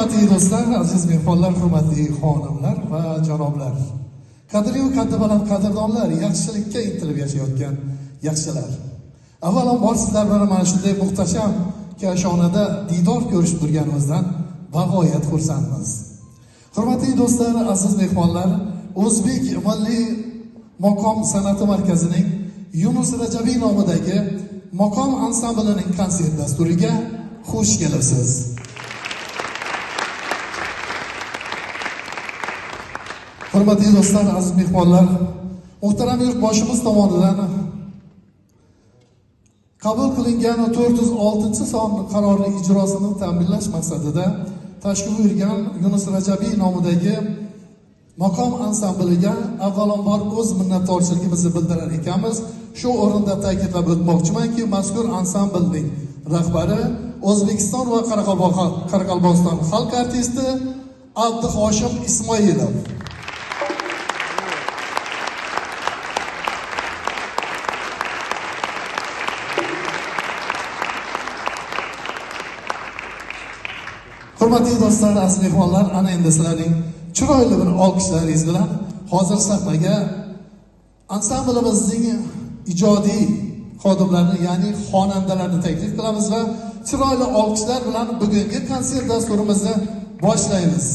Hurmatli do'stlar, aziz mehmonlar, hurmatli xonimlar va janoblar. Qadrli va qaddi baland qadrdonlar, yaxshilikka intilib yashayotgan yaxshilar. Avvalambor sizlar bilan mana shunday muhtasham kashonada diydor ko'rishib turganimizdan bag'oyat xursandmiz. Hurmatli do'stlar, aziz mehmonlar, O'zbek Milliy Maqom san'ati markazining Yunus Rajabiy nomidagi maqom ansamblining konsert dasturiga xush kelibsiz. Hurmatli do'stlar, aziz mehmonlar, muhtaram yurtboshimiz tomonidan qabul qilingan 406-sonli qarorning ijrosini ta'minlash maqsadida tashkil buyurgan Yunus Rajabiy nomidagi maqom ansambliga avvalambor o'z minnatdorchiligimizni bildirar ekanmiz. Shu o'rinda ta'kidlab o'tmoqchimanki, mazkur ansamblning rahbari O'zbekiston va Qoraqalpog'iston xalq artisti Abduhoshim Ismoilov. Hurmatli do'stlar, aziz mehmonlar, ana endi sizlarning chiroyli bir olqishlaringiz bilan hozir sahnaga ansamblimizning ijodiy xodimlarini, ya'ni xonandalarni taklif qilamiz va chiroyli olqishlar bilan bugungi konsert dasturimizni boshlaymiz.